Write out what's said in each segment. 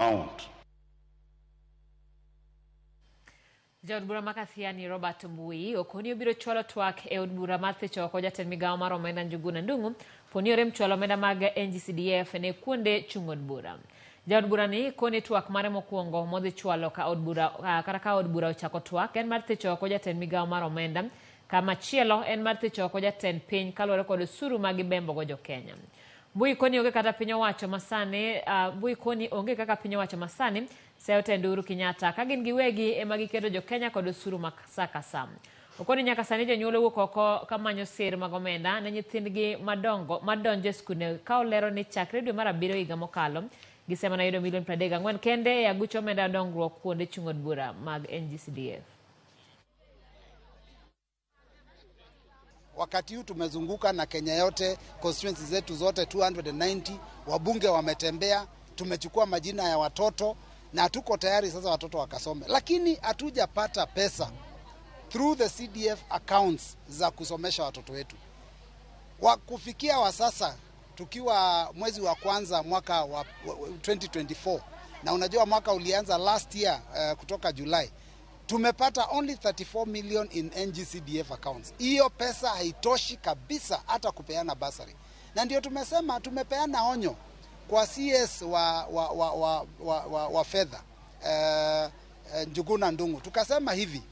amount. Jaod bura ma Kathiani Robert Mbui okoni obiro chwalo twak e od bura mar thicho oko jatend migawo mar omenda Njuguna Ndung'u poni orem chwalo omenda mag NGCDF ne kuonde chung' od bura. Jaod bura ni koni twak mare mokwongo modhi chwalo ka od bura kata ka od bura ochako twak en mar thicho oko jatend migawo mar omenda kamachielo en mar thicho oko jatend piny kaluwore kod osuru ma gibembogo jo Kenya. Mbui koni onge kata piny owacho masani, Mbui koni onge kaka piny owacho masani seyo tend Uhuru Kenyatta ka gin giwegi ema giketo jo Kenya kod osuru ma sa ka sa. Okoni nyaka sani jonyuol owuok oko kamanyo sir mag omenda ne nyithindgi madongo madonjo e skunde ka olero ni chakre dwe mar abiriyo higa mokalo gisemana yudo milion 34 kende e aguch omenda dongruok kuonde chung' od bura mag NGCDF. Wakati huu tumezunguka na Kenya yote, constituency zetu zote 290, wabunge wametembea, tumechukua majina ya watoto na tuko tayari sasa watoto wakasome, lakini hatujapata pesa through the CDF accounts za kusomesha watoto wetu. Wa kufikia wa sasa tukiwa mwezi wa kwanza mwaka wa 2024, na unajua mwaka ulianza last year kutoka July, tumepata only 34 million in NGCDF accounts. Hiyo pesa haitoshi kabisa hata kupeana basari, na ndio tumesema tumepeana onyo kwa CS wa fedha Njuguna Ndung'u, tukasema hivi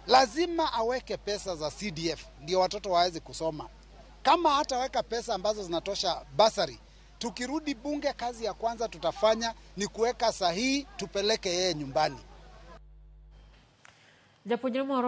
lazima aweke pesa za CDF ndio watoto waweze kusoma. Kama hataweka pesa ambazo zinatosha basari, tukirudi bunge, kazi ya kwanza tutafanya ni kuweka sahihi, tupeleke yeye nyumbani. Japuonjre moro